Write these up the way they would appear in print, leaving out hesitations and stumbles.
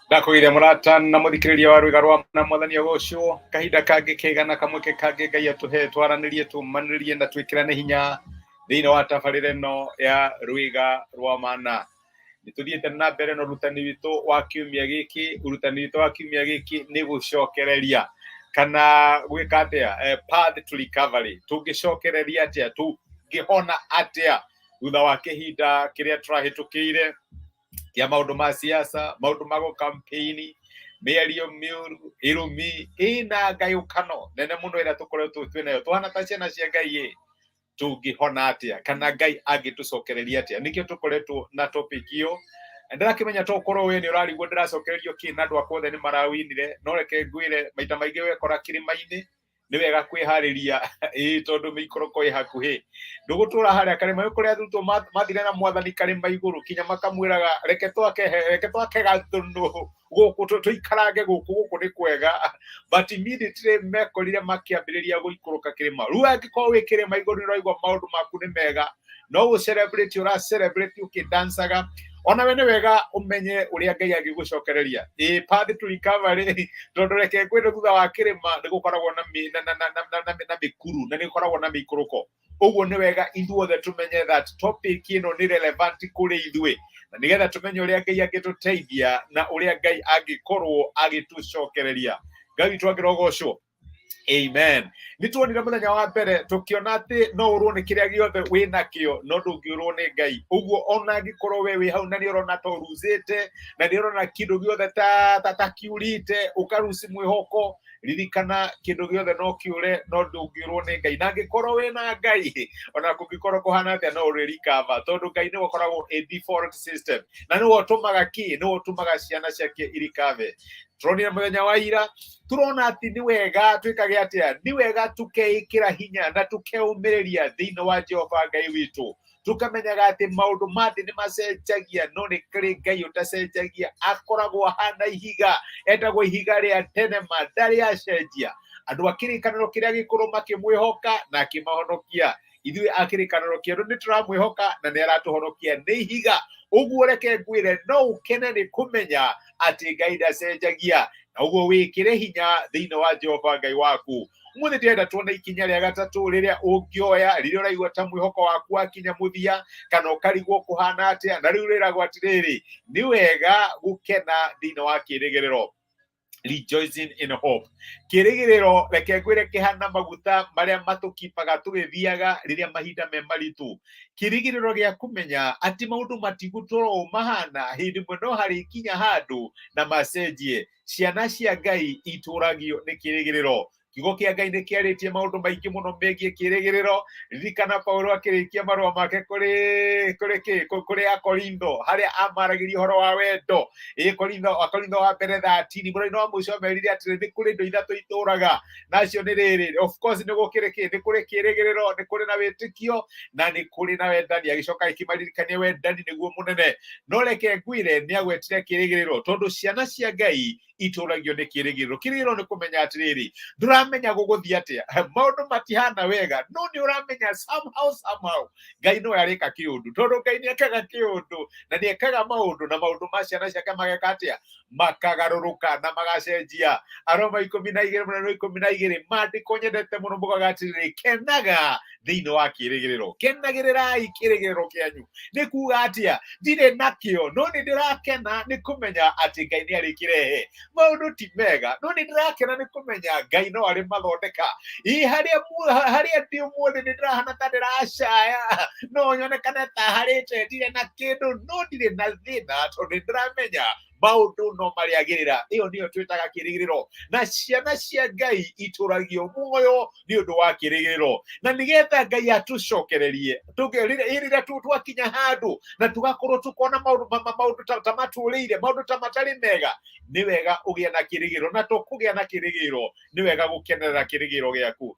Ndakũgeithia mũrata na mũthikĩrĩria wa rwĩga rwa na mwathani agocwo kahinda kangĩ kega na kamweke kangĩ Ngai atũhe twaranĩrie tũmanĩrĩrie na twĩkĩrane hinya thĩinĩ wa tabarĩra ĩno ya rwĩga rwa mana. Nĩ tũthiĩte na mbere na ũrutani witũ wa kiumia gĩkĩ. Ũrutani witũ wa kiumia gĩkĩ nĩ gũcokereria kana gwĩka atĩa, path to recovery. Tũngĩcokereria atĩa, tũngĩhona atĩa thutha wa kĩhinda kĩrĩa tũrahĩtũkĩire kĩa maũndũ ma siasa, maũndũ ma gũkampeini, mĩario mĩũru, irumi, ĩna ngayũkano nene mũno ĩrĩa tũkoretwo twĩ nayo tũhana ta ciana cia Ngai ĩ tũngĩhona atĩa kana Ngai angĩtũcokereria atĩa. Nĩkĩo tũkoretwo na topic ĩyo. Ndĩrakĩmenya to ũkorwo we nĩ ũrarigwo ndĩracokererio kĩ na andũ akwa othe nĩ marawinire, no reke ngwĩre maita maingĩ wekora kĩrĩma-inĩ nĩ wega kwĩharĩria ĩĩ tondũ mĩikũrũko ĩ hakuhĩ. Ndũgũtũra harĩa karĩma kũrĩa arutwo mathire na mwathani karĩma igũrũ kinya makamwĩraga reke twake reke twake gathũnũ gũkũ tũikarange gũkũ gũkũ nĩ kwega, but immediately mekorire makĩambĩrĩria gũikũrũka kĩrĩma. Rĩu angĩkorwo wĩ kĩrĩma igũrũ nĩ ũraigua maũndũ maku nĩ mega, no gũ celebrate ũra celebrate ũkĩdancaga, ona we nĩ wega ũmenye ũrĩa Ngai angĩgũcokereria. Ĩĩ path to recovery, tondũ reke ngwĩre thutha wa kĩrĩma nĩ gũkoragwo na na na na na na na mĩkuru na nĩ gũkoragwo na mĩikũrũko. Ũguo nĩ wega ithuothe tũmenye that topic ĩno nĩ relevant kũrĩ ithuĩ, na nĩgetha tũmenye ũrĩa Ngai angĩtũteithia na ũrĩa Ngai angĩkorwo agĩtũcokereria. Ngai witũ angĩrogocwo. Amen. Nĩ tuonire mũthenya wa mbere tũkĩona atĩ no ũrwo nĩ kĩrĩa gĩothe wĩ nakĩo no ndũngĩũrwo nĩ Ngai. Ũguo ona angĩkorwo we wĩ hau na nĩ ũrona ta ũruzĩte na nĩ ũrona kĩndũ gĩothe ta kiurite ũkaruci mwĩhoko, ririkana kĩndũ gĩothe no kĩũre no ndũngĩũrwo nĩ Ngai. Na angĩkorwo wĩ na Ngai ona kũngĩkorwo kũhana atĩa no ũrĩ recover, tondũ Ngai nĩwe ũkoragwo a default system na nĩwe ũtũmaga kĩ, nĩwe ũtũmaga ciana ciake irikave. Turonire mũthenya wa ira turona atĩ nĩ wega twĩkage atĩa, nĩ wega tũkeĩkĩra hinya na tũkeũmĩrĩria thĩinĩ wa Jehova Ngai witũ, tũkamenyaga atĩ maũndũ ma thĩ nĩ macenjagia no nĩ kũrĩ Ngai ũtacenjagia, akoragwo ahana ihiga, etagwo ihiga rĩa tene ma ndarĩ acenjia. Andũ a kĩrĩkanĩro kĩrĩa gĩkũrũ makĩmwĩhoka na akĩmahonokia. Ithuĩ a kĩrĩkanĩro kĩerũ nĩ tũramwĩhoka na nĩ aratũhonokia, nĩ ihiga. Ũguo reke ngwĩre no ũkene nĩ kũmenya atĩ Ngai ndacenjagia, na ũguo wĩkĩre hinya thĩinĩ wa Jehova Ngai waku. Ũmũthĩ ndĩrenda tuone ikinya rĩa gatatũ rĩrĩa ũngĩoya rĩrĩa ũraigua ta mwĩhoko waku wakinya mũthia kana ũkarigwo kũhana atĩa, na rĩu rĩragwo atĩrĩrĩ, nĩ wega gũkena thĩinĩ wa kĩrĩgĩrĩro. Rejoicing in hope. Kĩrĩgĩrĩro reke ngwĩre kĩhana maguta marĩa matũkipaga tũgĩthiaga rĩrĩa mahinda me maritũ. Kĩrĩgĩrĩro gĩa kũmenya atĩ maũndũ matigũtũra ũũ mahana, hĩndĩ ĩmwe no harĩkinya handũ na macenjie. Ciana cia Ngai itũragio nĩ kĩrĩgĩrĩro. Kiugo kĩa Ngai nĩ kĩarĩtie maũndũ maingĩ mũno megiĩ kĩrĩgĩrĩro. Ririkana Paulo akĩrĩkia marũa make kũrĩ kĩ? Kũrĩ Akorintho, harĩa amaragĩria ũhoro wa wendo. Ĩ Korintho, Akorintho wa mbere 13, mũraini wa mũico amerire atĩrĩ, nĩ kũrĩ indo ithatũ itũraga, nacio nĩ rĩrĩ, of course nĩ gũkĩrĩ kĩ? Nĩ kũrĩ kĩrĩgĩrĩro, nĩ kũrĩ na wĩtĩkio, na nĩ kũrĩ na wendani. Agĩcoka akĩmaririkania wendani nĩguo mũnene. No reke ngwĩre nĩ agwetire kĩrĩgĩrĩro, tondũ ciana cia Ngai itũragio nĩ kĩrĩgĩrĩro. Kĩrĩgĩrĩro nĩ kũmenya atĩrĩrĩ, ndũramenya gũgũthiĩ atĩa, maũndũ matihana wega, no nĩ ũramenya somehow, somehow Ngai no arĩka kĩũndũ, tondũ Ngai nĩ ekaga kĩũndũ na nĩ ekaga maũndũ, na maũndũ ma ciana ciake mageka atĩa? Makagarũrũka na magacenjia. Aroma 12 mũnene wa 12, maandĩko nyendete mũno mugaga atĩrĩrĩ, kenaga thĩinĩ wa kĩrĩgĩrĩro, kenagĩrĩrai kĩrĩgĩrĩro kĩanyu. Nĩ kuga atĩa? Ndirĩ nakĩo no nĩ ndĩrakena nĩ kũmenya atĩ Ngai nĩ arĩkĩrehe. Maũndũ ti mega no nĩ ndĩrakena nĩ kũmenya Ngai no arĩ mathondeka. Ĩ harĩa ndĩ ũmũthĩ nĩ ndĩrahana ta ndĩracaya, no nyonekane ta harĩte ndirĩ na kĩndũ, no ndirĩ na thĩna tondũ nĩ ndĩramenya maũndũ no marĩagĩrĩra. Ĩyo nĩyo twĩtaga kĩrĩgĩrĩro, na ciana cia Ngai itũragio muoyo nĩ ũndũ wa kĩrĩgĩrĩro, na nĩgetha Ngai atũcokererie rĩrĩa twakinya handũ na tũgakorwo tũkona maũndũ ta matũrĩire, maũndũ ta matarĩ mega, nĩ wega ũgĩe na kĩrĩgĩrĩro, na to kũgĩa na kĩrĩgĩrĩro, nĩ wega gũkenerera kĩrĩgĩrĩro gĩaku.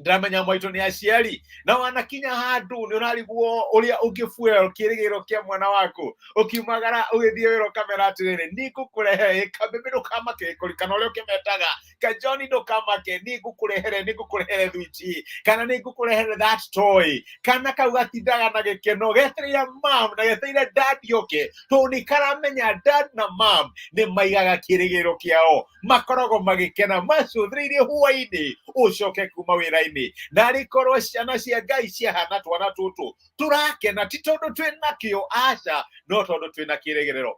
Ndĩramenya maitũ nĩ aciari na wanakinya handũ nĩ ũrarigwo ũrĩa ũngĩfuel kĩrĩgĩrĩro kĩa mwana waku. Ũkiumagara ũgĩthiĩ wĩra ũkamera atĩrĩrĩ, nĩngũkũrehe kabebe, ndũkamake, kana ũrĩa ũkĩmetaga kajoni, ndũkamake, nĩngũkũrehere thwiti, kana nĩngũkũrehere that toy, kana kau gatindaga na gĩkeno getereire mam na getereire dad oke, tondũ nĩ karamenya dad na mam nĩ maigaga kĩrĩgĩrĩro kĩao, makoragwo magĩkena macũthĩrĩirie hwainĩ ũcoke kuma wĩra-inĩ. Na arĩkorwo ciana cia Ngai ciahana twana tũtũ, tũrakena ti tondũ twĩ nakĩo, aca, no tondũ twĩna kĩrĩgĩrĩro,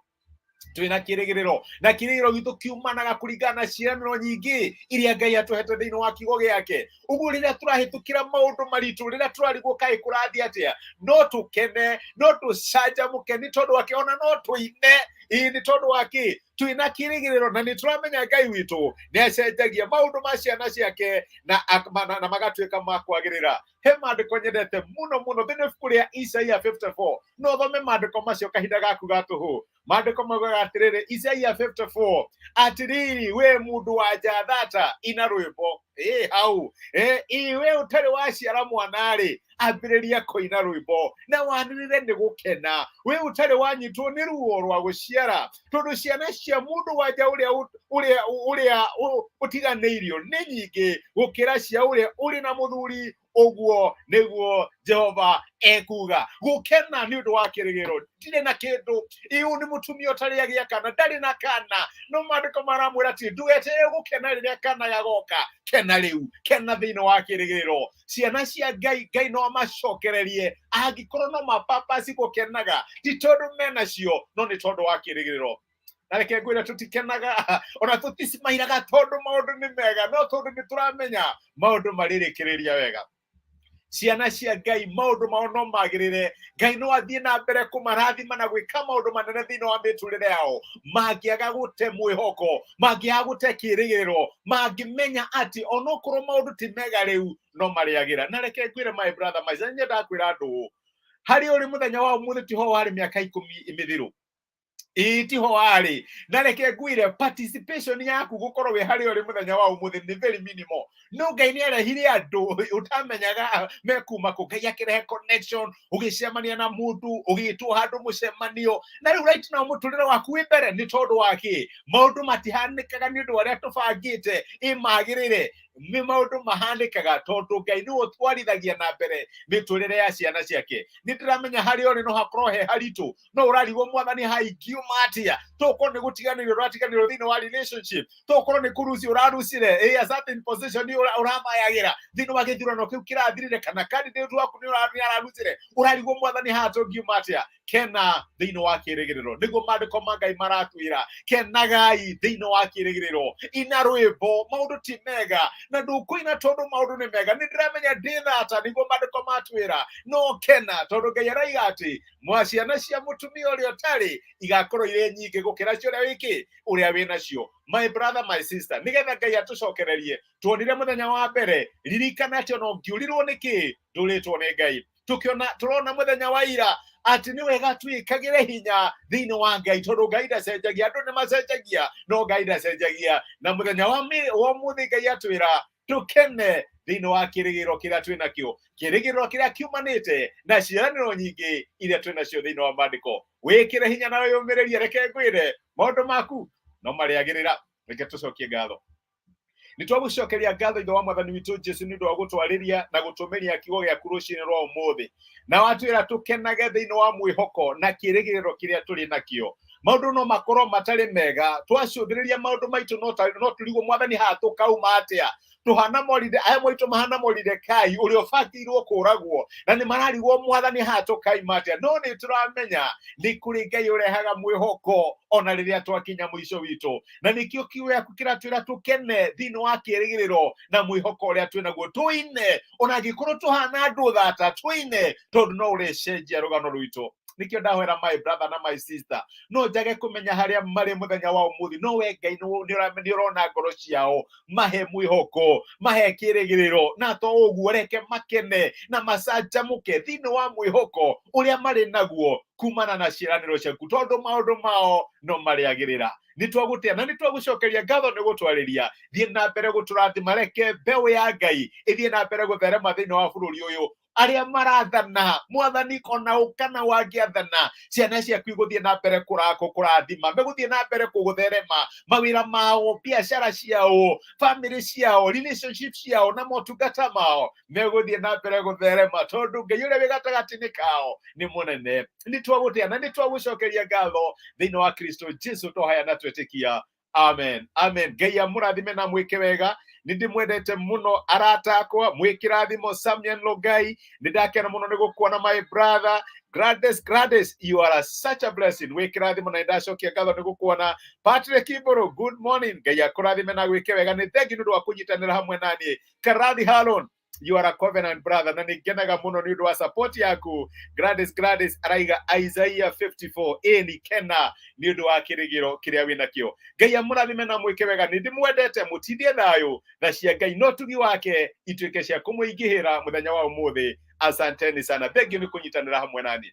twĩna kĩrĩgĩrĩro, na kĩrĩgĩrĩro gitũ kiumanaga kũringana na ciĩranĩro nyingĩ iria Ngai atũhete thĩinĩ wa kiugo gĩake. Ũguo rĩrĩa tũrahĩtũkĩra maũndũ maritũ, rĩrĩa tũrarigwo kaĩ kũrathiĩ atĩa, no tũkene, no tũcanjamũke nĩ tondũ wake, ona no tũine ĩĩ nĩ tondũ wa kĩ? Twĩna kĩrĩgĩrĩro na nĩ tũramenya Ngai witũ nĩ acenjagia maũndũ ma ciana ciake na magatuĩka ma kwagĩrĩra. He maandĩko nyendete mũno mũno thĩinĩ wa ibuku rĩa Isaia 54. No thome maandĩko macio kahinda gaku ga tũhũ. Maandĩko maugaga atĩrĩrĩ, Isaia 54, atĩrĩrĩ, we mũndũ wa nja thata, ina rwĩmbo ĩ hau ĩ we ũtarĩ waciara mwana-rĩ, ambĩrĩria kũina rwĩmbo na wanĩrĩre nĩ gũkena, we ũtarĩ wanyitwo nĩ ruo rwa gũciara, tondũ ciana cia mũndũ wa nja ũrĩa ũtiganĩirio nĩ nyingĩ gũkĩra cia ũrĩa ũrĩ na mũthuri. Ũguo nĩguo Jehova ekuga. Gũkena nĩ ũndũ wa kĩrĩgĩrĩro, ndirĩ na kĩndũ, ĩũ nĩ mũtumia ũtarĩ agĩa kana, ndarĩ na kana, no maandĩko maramwĩra atĩ ndũgeterere gũkena rĩrĩa kana gagoka, kena rĩu, kena thĩinĩ wa kĩrĩgĩrĩro. Ciana cia Ngai, Ngai no amacokererie angĩkorwo no mapapasi gũkenaga, ti tondũ menacio, no nĩ tondũ wa kĩrĩgĩrĩro. Na reke ngwĩre, tũtikenaga ona tũticimairaga tondũ maũndũ nĩ mega, no tondũ nĩ tũramenya maũndũ marĩrĩkĩrĩria wega. Ciana cia Ngai maũndũ mao no magĩrĩre, Ngai no athiĩ na mbere kũmarathima na gwĩka maũndũ manene thĩinĩ wa mĩtũrĩre yao mangĩaga gũte mwĩhoko, mangĩaga gũte kĩrĩgĩrĩro, mangĩmenya atĩ onokorwo maũndũ ti mega rĩu, no marĩagĩra. Na reke ngwĩre, my brother, my sister, nyendaga kwĩra andũ ũũ, harĩa ũrĩ mũthenya wa ũmũthĩ tiho warĩ mĩaka 10 mĩthiru, ĩĩ tiho warĩ. Na reke ngwĩre, participation yaku gũkorwo wĩ harĩa ũrĩ mũthenya wa ũmũthĩ nĩ very minimal, no Ngai nĩ arehire andũ ũtamenyaga mekuma kũ. Ngai akĩrehe connection, ũgĩcemania na mũndũ, ũgĩtwo handũ mũcemanio, na rĩu right now mũtũrĩre waku wĩ mbere. Nĩ tondũ wa kĩ? Maũndũ matihanĩkaga nĩ ũndũ wa ũrĩa tũbangĩte ĩ magĩrĩre, nĩ maũndũ mahanĩkaga tondũ Ngai nĩwe ũtwarithagia na mbere mĩtũrĩre ya ciana ciake. Nĩ ndĩramenya harĩa ũrĩ no hakorwo he haritũ, no ũrarigwo, Mwathani, haingiuma atĩa? Tokorwo nĩ gũtiganĩrio ũratiganĩrio thĩinĩ wa relationship, tokorwo nĩ kũrucio ũrarucire a certain position ũramayagĩra thĩinĩ wa gĩthurano kĩu kĩrathirire, kana candidate waku nĩ ararucire, ũrarigwo, Mwathani, haha tũngiuma atĩa? Kena thĩinĩ wa kĩrĩgĩrĩro, nĩguo maandĩko ma Ngai maratwĩra. Kenagai thĩinĩ wa kĩrĩgĩrĩro, ina rwĩmbo. Maũndũ ti mega na ndũkũina tondũ maũndũ nĩ mega, nĩ ndĩramenya ndĩ thata, nĩguo maandĩko matwĩra, no kena tondũ Ngai araiga atĩ mwa ciana cia mũtumia ũrĩa ũtarĩ igakorwo irĩ nyingĩ gũkĩra cia ũrĩa wĩkĩ ũrĩa wĩ nacio. My brother, my sister, nĩgetha Ngai atũcokererie, tuonire mũthenya wa mbere, ririkana atĩ ona ũngiũrirwo nĩ kĩ, ndũrĩtwo nĩ Ngai. Tukiona turona mũthenya wa ira atĩ nĩ wega twĩkagĩre hinya thĩinĩ wa Ngai, tondũ Ngai ndacenjagia. Andũ nĩ macenjagia, no Ngai ndacenjagia. Na mũthenya wa ũmũthĩ Ngai atwĩra tũkene thĩinĩ wa kĩrĩgĩrĩro kĩrĩa twĩ nakĩo, kĩrĩgĩrĩro kĩrĩa kiumanĩte na ciĩranĩro nyingĩ iria twĩ nacio thĩinĩ wa maandĩko. Wĩkĩre hinya na wĩyũmĩrĩrie. Reke ngwĩre, maũndũ maku no marĩagĩrĩra. Reke tũcokie ngatho. Nĩ twagũcokeria ngatho, Ithe wa Mwathani witũ Jesu, nĩ ũndũ wa gũtwarĩria na gũtũmĩria kiugo gĩaku rũcinĩ rwa ũmũthĩ, na watwĩra tũkenage thĩinĩ wa mwĩhoko na kĩrĩgĩrĩro kĩrĩa tũrĩ nakĩo. Maũndũ no makorwo matarĩ mega, twacũthĩrĩria maũndũ maitũ no tũrigwo, Mwathani, haha tũkauma atĩa? Tũhana Moride, aya moitũ mahana Moridekai ũrĩa ũbangĩirwo kũragwo, na nĩ mararigwo, Mwathani, haha tũkaima atĩa? No nĩ tũramenya nĩ kũrĩ Ngai ũrehaga mwĩhoko ona rĩrĩa twakinya mũico witũ, na nĩkĩo kiugo gĩaku kĩratwĩra tũkene thĩinĩ wa kĩĩrĩgĩrĩro na mwĩhoko ũrĩa twĩ naguo, tũine ona angĩkorwo tũhana andũ thata, tũine tondũ no ũrĩcenjia rũgano rwitũ. Nĩkĩo ndahoera my brother na my sister, no njage kũmenya harĩa marĩ mũthenya wa ũmũthĩ, no we Ngai nĩ ũrona ngoro ciao. Mahe mwĩhoko, mahe kĩrĩgĩrĩro, na to ũguo, reke makene na macanjamũke thĩinĩ wa mwĩhoko ũrĩa marĩ naguo kumana na ciĩranĩro ciaku, tondũ maũndũ mao no marĩagĩrĩra. Nĩ twagũtĩa na nĩ twagũcokeria ngatho nĩ gũtwarĩria. Thiĩ na mbere gũtũrathima, reke mbeũ ya Ngai ĩthiĩ na mbere gũtherema thĩinĩ wa bũrũri ũyũ. Arĩa marathana, Mwathani, ona ũkana wangĩathana, ciana ciaku igũthiĩ na mbere kũrathima, megũthiĩ na mbere kũgũtherema, mawĩra mao, biacara ciao, family ciao, relationship ciao na motungata mao megũthiĩ na mbere gũtherema, tondũ Ngai ũrĩa wĩ gatagatĩ-inĩ kao nĩ mũnene. Nĩ twagũtĩa na nĩ twagũcokeria ngatho thĩinĩ wa Kristo Jesu, tũhaya na twĩtĩkia, amen, amen. Ngai amũrathime na mwĩke wega. Nĩ ndĩmwendete mũno arata akwa, mwĩkĩrathimo. Samuel Longai, nĩ ndakena mũno nĩ gũkuona. My brother Gladys, Gladys, you are such a blessing. Wĩkĩrathimo na nĩ ndacokia ngatho nĩ gũkuona. Patrick Iburu, good morning. Ngai akũrathime na gwĩke wega. Nĩ thengi nĩ ũndũ wa kũnyitanĩra hamwe naniĩ. Karathi Harun, you are a covenant brother na nĩ ngenaga mũno nĩ ũndũ wa support yaku. Gladys, Gladys araiga Isaiah 54 ĩni kena nĩ ũndũ wa kĩrĩgĩro kĩrĩa wĩnakĩo. Ngai amũrathime na mwĩke wega. Nĩ ndĩmwendete, mũtindie thayũ. Tha cia Ngai no tugi wake ituĩke cia kũmũingĩhĩra mũthenya wa ũmũthĩ. Asanteni sana, thengiũ nĩ kũnyitanĩra hamwe nani.